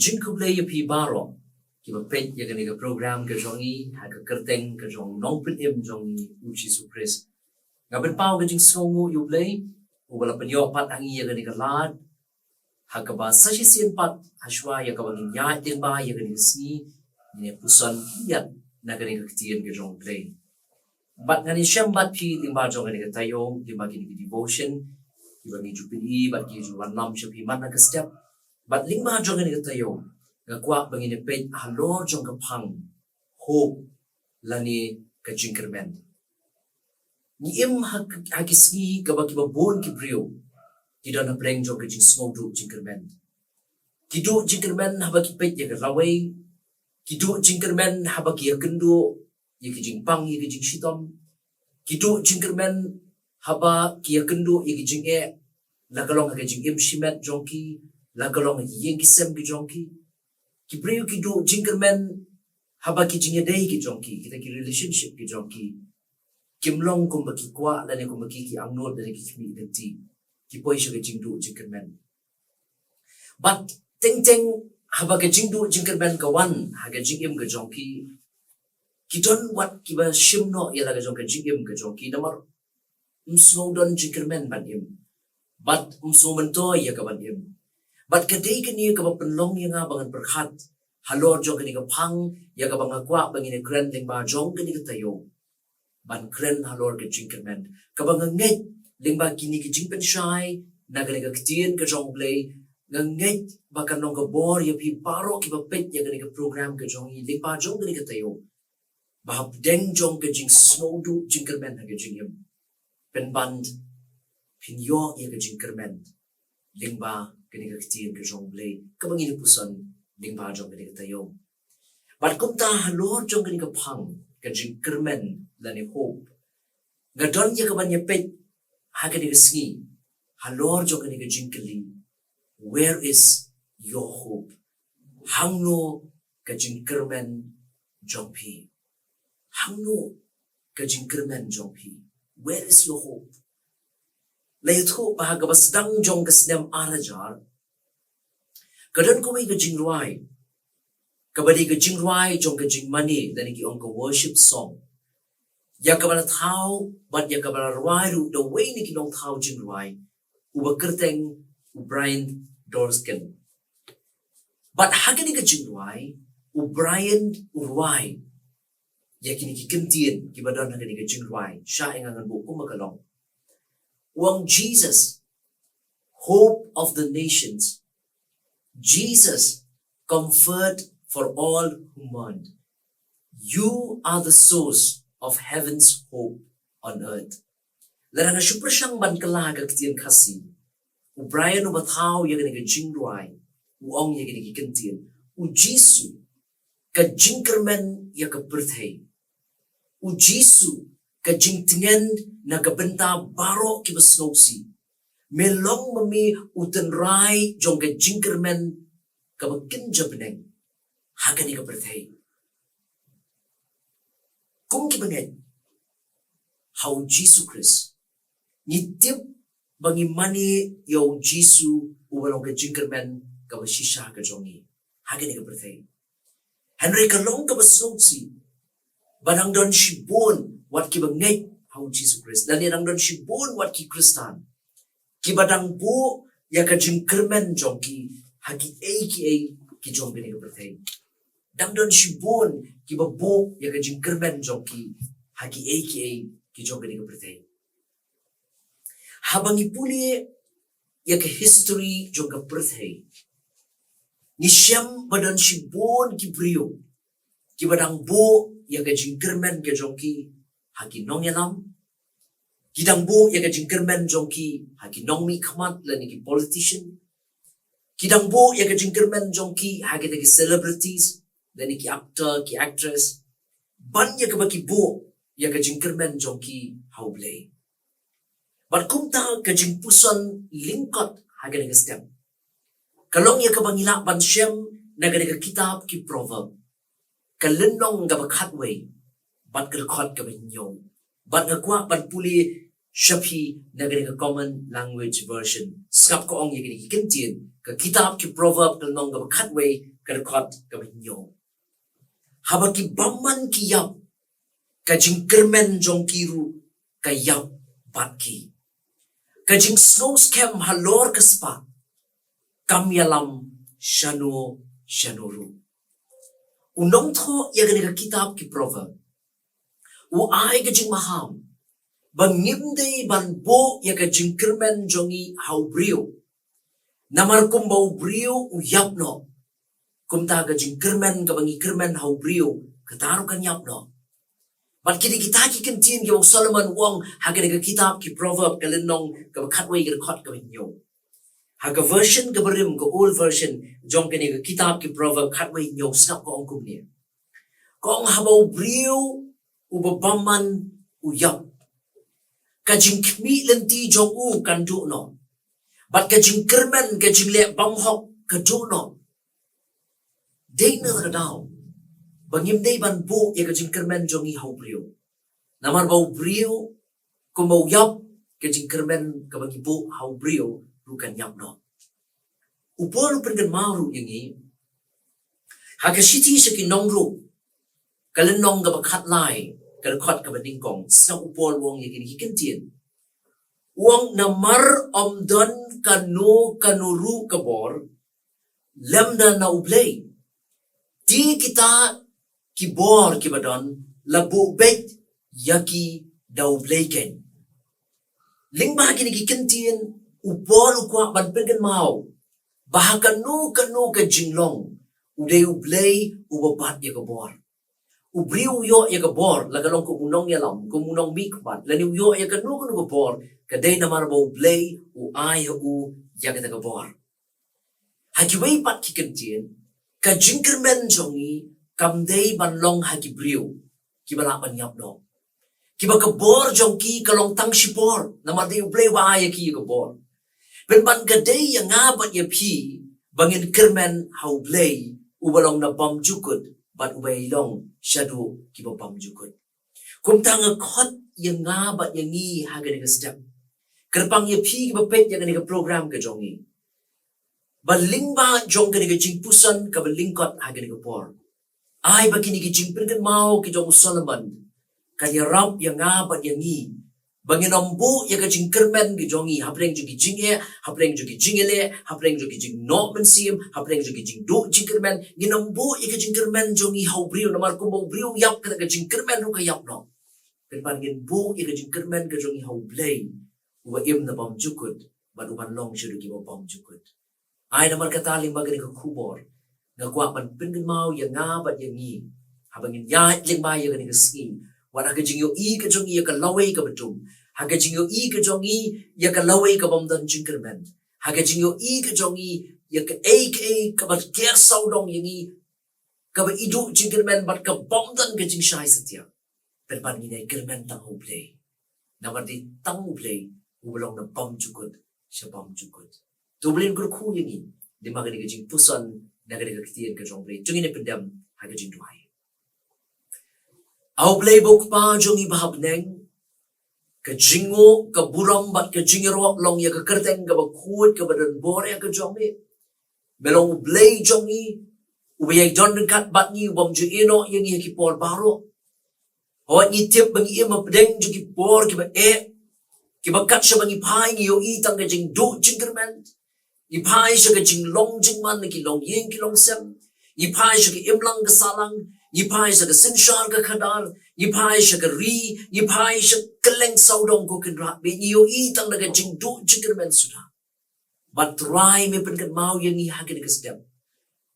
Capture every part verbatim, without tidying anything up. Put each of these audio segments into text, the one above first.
Jingkhublei ïa phi baroh kiba peit ïa kane ka program ka jong ngi ha ka kyrteng ka jong u Nongpynim jong ngi u Jisu Khrist. Nga pynpaw ka jingsngewnguh ïa U Blei uba la pynïoh pat ha ngi ïa kane ka lad ha kaba sa shisien pat ha shuwa ïa kaba ngin ïaid lyngba ïa kane ka sngi, ngin ïa puson ïa na kane ka ktien ka jong U Blei. Bad ngan ïashem bad phi lyngba jong kane ka taïew lyngba kine ki devotion kiba ngi ju pyni bad ki ju wanlam sha phi man la ka step. Bad lyngba jong kane ka taïew nga kwah ba ngin ïa peit halor jong ka phang hope lane ka jingkyrmen. Ngi im ha, ha ki sngi kaba kiba bun ki briew ki don hapdeng jong ka jingsngewduh jingkyrmen. Ki duh jingkyrmen haba ki peit ïa ka lawei. Ki duh jingkyrmen haba ki ïakynduh ïa ki jingpang ïa ki jingshitom. Ki duh jingkyrmen haba ki ïakynduh ïa ki jingeh, la ka long ha ka jingim shimet jong ki, la ka long ha ki ïing ki sem ki jong ki. Ki briew ki duh jingkyrmen haba ki jingïadei ki jong ki, kita ki relationship ki jong ki, kim long kumba ki kwah lane kumba ki ki angnud lane ki khmih lynti. Ki poi sha ka jingduh jingkyrmen. Bad teng teng haba ka jingduh jingkyrmen ka wan ha ka jingim ka jong ki, ki don wat kiba shim noh ïa la ka jong ka jingim ka jong ki namar ym sngew don jingkyrmen ban im. Bad ym sngew myntoi ïa ka ban im. Bad ka dei kane kaba pynlong ïa nga ba ngan pyrkhat halor jong kane ka phang ïa kaba nga kwah ba ngin ïa kren lyngba jong kane ka taïew. Ban kren halor ka jingkyrmen kaba nga ngeit lyngba kine ki jingpynshai na kane ka ktien ka jong U Blei. Nga ngeit ba kan long ka bor ïa phi baroh kiba peit ïa kane ka program ka jong ngi lyngba jong kane ka taïew, ba hapdeng jong ka jingsngewduh jingkyrmen ha ka jingim, pynban phin ïoh ïa ka jingkyrmen lyngba kane ka ktien ka jong U Blei kaba ngin ïa puson lyngba jong kane ka taïew. Bad kumta halor jong kane ka phang ka jingkyrmen lane hope, nga don ïa kaban ïa peit ha kane ka sngi halor jong kane ka jingkylli, where is your hope? Hangno ka jingkyrmen jong phi? Hangno ka jingkyrmen jong phi? Where is your hope? La ïathuh ba ha kaba sdang jong ka snem ar hajar, ka don kawei ka jingrwai kaba dei ka jingrwai jong ka jingmane lane ki ong ka worship song, ïa kaba la thaw bad ïa kaba la rwai ruh da uwei na ki nongthaw jingrwai uba kyrteng u Brian Doerksen. Bad ha kane ka jingrwai u Brian u rwai ïa kine ki kyntien kiba don ha kane ka jingrwai. Sha ïa nga ngan buh kumba ka long. U ong, Jesus, hope of the nations. Jesus, comfort for all who mourn. You are the source of heaven's hope on earth. Lada nga shu pyrshang ban kylla ka ktien Khasi, u Brian uba thaw ïa kane ka jingrwai u ong ïa kine ki kyntien. U Jisu, ka jingkyrmen ïa ka pyrthei. U Jisu, ka jingtngen na ka bynta baroh kiba sngewsih. Me long ma me u tynrai jong ka jingkyrmen kaba kynja bneng ha kane ka pyrthei. Kum kiba ngeit ha u Jisu Khrist, ngi tip ba ngi mane ïa u Jisu uba long ka jingkyrmen kaba shisha ka jong ngi ha kane ka pyrthei. Hynrei ka long kaba sngewsih ba dang don shibun wat kiba ngeit ha u Jisu Khrist, lane dang don shibun wat ki Khristan kiba dang buh ïa ka jingkyrmen jong ki ha kiei kiei ki jong kane ka pyrthei. Dang don shibun kiba buh ïa ka jingkyrmen jong ki ha kiei kiei ki jong kane ka pyrthei. Haba ngi pule ïa ka history jong ka pyrthei, ngi shem ba don shibun ki briew kiba dang buh ïa ka jingkyrmen ka jong ki ha ki nongïalam. Ki dang buh ïa ka jingkyrmen jong ki ha ki nongmihkhmat lane ki politician. Ki dang buh ïa ka jingkyrmen jong ki ha kita ki celebrities lane ki actor, ki actress. Ban ïa kaba ki buh ïa ka jingkyrmen jong ki ha u Blei. Bad kumta ka jingpuson lyngkot ha kane ka step ka long ïa kaba ngi lah ban shem na kane ka kitab ki Proverb, ka lynnong kaba khatwei bad ka dkhot kaba hynñiew. Bad nga kwah ban pule sha phi na kane ka Common Language Version. Sngap ka ong ïa kine ki kyntien, ka kitab ki Proverb ka lynnong kaba khatwei, ka dkhot kaba hynñiew. Haba ki bymman ki ïap, ka jingkyrmen jong ki ruh ka ïap bad ki. Ka jingsngewskhem halor ka spah kam ïalam shano shano ruh. U nongthoh ïa kane ka kitab ki Proverb u ai ka jingmaham ba ngim dei ban buh ïa ka jingkyrmen jong ngi ha u briew. Namar kumba u briew u ïap noh, kumta ka jingkyrmen kaba ngi kyrmen ha u briew, kata ruh kan ïap noh. Bad kine kita ki kyntien kiba u Solomon u ong ha kane ka kitab ki Proverb ka lynnong kaba khatwei, ka dkhot kaba hynñiew. Ha ka version kaba rim, ka old version jong kane ka kitab ki Proverb khatwei hynñiew, sngap ka ong kumne. Ka ong, haba u briew uba bymman u ïap, ka jingkhmih lynti jong u kan duh noh, bad ka jingkyrmen, ka jingleh bymhok ka duh noh. Dei na kata ka daw ba ngim dei ban buh ïa ka jingkyrmen jong ngi ha u briew. Namar ba u briew, kumba u ïap, ka jingkyrmen kaba ngi buh ha u briew ruh kan ïap noh. U Paul u pynkynmaw ruh ïa ngi ha ka shithi sha ki nong Rom, ka lynnong kaba khatlai, ka dkhot kaba nyngkong, sngap u Paul u ong ïa kine ki kyntien. U ong, namar ym don kano kano ruh ka bor lymda na u Blei. Te kita ki bor kiba don la buh beit ïa ki da u Blei keiñ. Lyngba kine ki kyntien u Paul u kwah ban pynkynmaw ba ha kano kano ka jinglong u dei u Blei uba bat ïa ka bor. U briew u ïoh ïa ka bor la ka long kum u nongïalam, kum u nongmihkhmat, lane u ïoh ïa kano kano ka bor, ka dei namar ba u Blei u ai ha u ïa kata ka bor. Ha kiwei pat ki kyntien, ka jingkyrmen jong ngi kam dei ban long ha ki briew kiba lah ban ïap noh, kiba ka bor jong ki ka long tang shipor, namar dei u Blei uba ai ïa ki ïa ka bor. Pynban ka dei ïa nga bad ïa phi ba ngin kyrmen ha u Blei uba long na bymjukut bad uba ïai long shaduh kiba bymjukut. Kumta nga khot ïa nga bad ïa ngi ha kane ka step, kyrpang ïa phi kiba peit ïa kane ka program ka jong ngi, ba lyngba jong kane ka jingpuson kaba lyngkot ha kane ka por, ai ba kine ki jingpynkynmaw ki jong u Solomon kan ïarap ïa nga bad ïa ngi ba ngin ym buh ïa ka jingkyrmen ka jong ngi hapdeng jong ki jingeh, hapdeng jong ki jingïaleh, hapdeng jong ki jingnoh mynsiem, hapdeng jong ki jingduh jingkyrmen. Ngin ym buh ïa ka jingkyrmen jong ngi ha u briew, namar kumba u briew u ïap, kata ka jingkyrmen ruh ka ïap noh. Pynban ngin buh ïa ka jingkyrmen ka jong ngi ha u Blei uba im na bymjukut bad uban long shaduh kiba bymjukut. Ai namar kata lyngba kane ka khubor nga kwah ban pynkynmaw ïa nga bad ïa ngi, haba ngin ïaid lyngba ïa kane ka sngi, wat ha ka jingïohi ka jong ngi ïa ka lawei kaba dum, ha ka jingïohi ka jong ngi ïa ka lawei ka bym don jingkyrmen, ha ka jingïohi ka jong ngi ïa kaei kaei kaba ker sawdong ïa ngi, kaba i duh jingkyrmen bad ka bym don ka jingshai satia, pynban ngin ïai kyrmen tang ha u Blei. Namar dei tang u Blei uba long na bymjukut sha bymjukut. To u Blei un kyrkhu ïa ngi lyngba kane ka jingpuson na kane ka ktien ka jong u Blei. To ngin ïa pyndem ha ka jingduwai. A u Blei ba u Kpa jong ngi ba ha bneng, ka jingnguh, ka burom bad ka jingïaroh long ïa ka kyrteng kaba khuid kaba don bor ïa ka jong me. Me long u Blei jong ngi, uba ïai don ryngkat bad ngi, u bym ju ïehnoh ïa ngi ha ki por baroh. Hooid ngi tip ba ngi im hapdeng jong ki por kiba eh, kiba kat shaba ngi phai ngi ïohi tang ka jingduh jingkyrmen. Ngi phai sha ka jinglong jingman na ki longïing ki longsem. Ngi phai sha ka imlang ka sahlang. Ngi phai sha ka synshar ka khadar. Ngi phai sha ka ri. Ngi phai sha kylleng sawdong, ko Kynrad, ba ngi ïohi tang da ka jingduh jingkyrmen suda. Bad Trai, me pynkynmaw ïa ngi ha kane ka step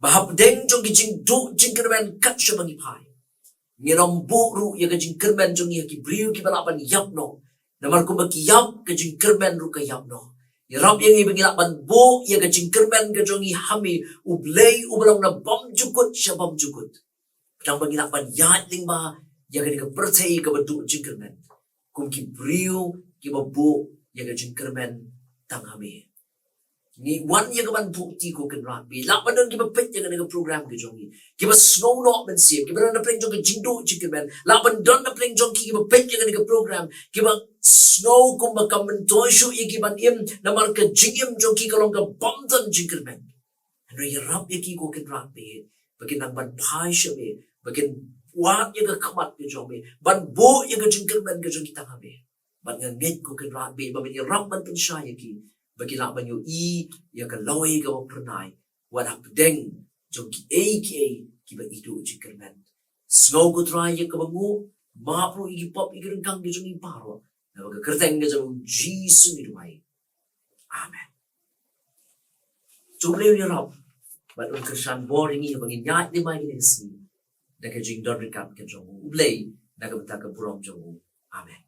ba hapdeng jong ki jingduh jingkyrmen kat shaba ngi phai, ngin ym buh ruh ïa ka jingkyrmen jong ngi ha ki briew kiba lah ban ïap noh. Namar kumba ki ïap, ka jingkyrmen ruh ka ïap noh. Ïarap ïa ngi ba ngi lah ban buh ïa ka jingkyrmen ka jong ngi ha me, u Blei uba long na bymjukut sha bymjukut. Tang ba ngi lah ban ïaid lyngba ïa kane ka pyrthei kaba duh jingkyrmen kum ki briew kiba buh ïa ka jingkyrmen tang ha me. Ngi wan ïa ka ban bud ïa ki, ko Kynrad Blei. Lah ban don kiba peit ïa kane ka program ka jong ngi, kiba sngew noh mynsiem, kiba don na pdeng jong ka jingduh jingkyrmen. Lah ban don na pdeng jong ki kiba peit ïa kane ka program, kiba sngew kumba kam myntoi shuh ïa ki ban im, namar ka jingim jong ki ka long ka bym don jingkyrmen. Hynrei ïarap ïa ki, ko Kynrad Blei, ba kin nang ban phai sha me, ba kin wad ïa ka khmat ka jong me, ban buh ïa ka jingkyrmen ka jong ki tang ha me. Bad nga ngeit, ko Kynrad Blei, ba men ïarap ban pynshai ïa ki, ba ki lah ban ïohi ïa ka lawei kaba phyrnai wat hapdeng jong kiei kiei kiba i duh jingkyrmen. Sngew, ko Trai, ïa kaba nguh, map ruh ïa ki pop, ïa ki ryngkang ki jong ngi baroh. Na ka kyrteng ka jong U Jisu ngi duwai. Amen. To U Blei un ïarap bad un kyrshan bor ïa ngi ba ngin ïaid lem ha kine ki sngi da ka jingdon ryngkat ka jong U Blei na ka bynta ka burom jong U. Amen.